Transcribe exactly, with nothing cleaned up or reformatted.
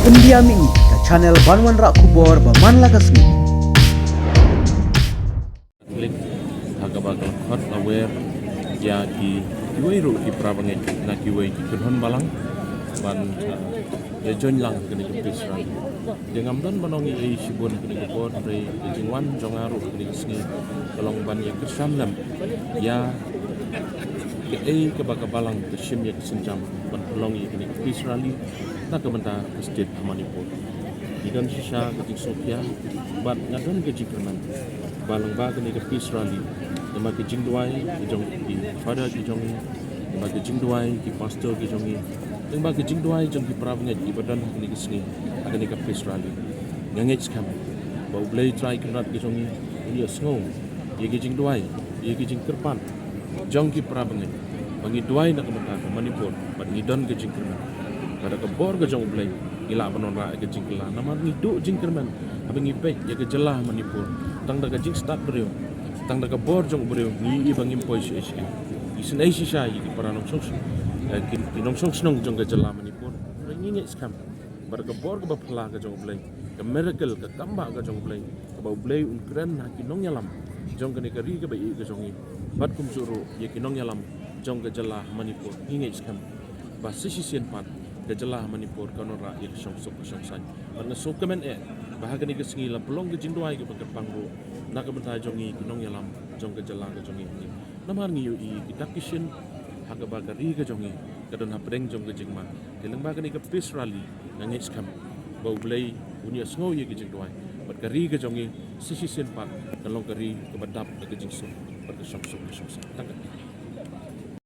India Mih, ka channel ban wanrah khubor ba man la ka sngi. Klik ha kaba ka la khot la wer ïa ki kiwei ruh ki para bangeit na kiwei ki kynhun balang ban, uh, ïa join lang ha kane ka peace rally. Ïa ngam don ban ong ei ei shibun ha kane ka por, hynrei ka jingwan jong nga ruh ha kane ka sngi ka long ban ïa kyrshan lem ïa kaei kaba ka balang ka shim ïa ka sienjam ban pynlong ïa kane ka peace rally na ka bynta ka state ha Manipur. Ngi don shisha ka jingsngewkhia bad nga don ka jingkyrmen ba lyngba kane ka peace rally, lyngba ka jingduwai ka jong ki father ki jong ngi, lyngba ka jingduwai ki pastor ki jong ngi, lyngba ka jingduwai jong ki para bangeit kiba don ha kane ka sngi ha kane ka peace rally, nga ngeit skhem ba U Blei Trai Kynrad ka jong ngi un ïa sngew ïa ki jingduwai, ïa ki jingkyrpad jong ki para bangeit ba ngi duwai na ka bynta ka Manipur bad ngi don ka jingkyrmen ba da ka bor ka jong U Blei ngi lah ban wanrah ïa ka jingkylla. Namar ngi duh jingkyrmen haba ngi peit ïa ka jylla Manipur, tang da ka jingstad briew, tang da ka bor jong u briew ngi ïohi ba ngim poi sha ei sha ei. Ngi sngewsih shisha ïa ki para nongshong, eh, ki, ki nongshong shnong jong ka jylla Manipur. Ngi ngeit skhem ba da ka bor kaba phylla ka jong U Blei, ka miracle, ka kambah ka jong U Blei, kaba U Blei un kren ha ki nongïalam jong kane ka ri kaba ïeit ka jong ngi bad kumjuh ruh ïa ki nongïalam jong ka jylla Manipur. Ngi ngeit skhem ba sa shisien pat ka jylla Manipur kan wanrah ïa ka shongsuk ka shongsaiñ. Bad nga sngewkmen eh ba ha kane ka sngi la pynlong ka jingduwai kaba kyrpang ruh na ka bynta jong ngi ki nongïalam jong ka jylla ka jong ngi. Namar ngi ïohi kita ki shin ha kaba ka ri ka jong ngi ka don hapdeng jong ka jingma. Te lyngba kane ka peace rally nga ngeit skhem ba U Blei un ïa sngew ïa ka jingduwai bad ka ri ka jong ngi sa shisien pat kan long ka ri kaba dap da ka jingsuk bad ka shongsuk ka shongsaiñ. Tang ka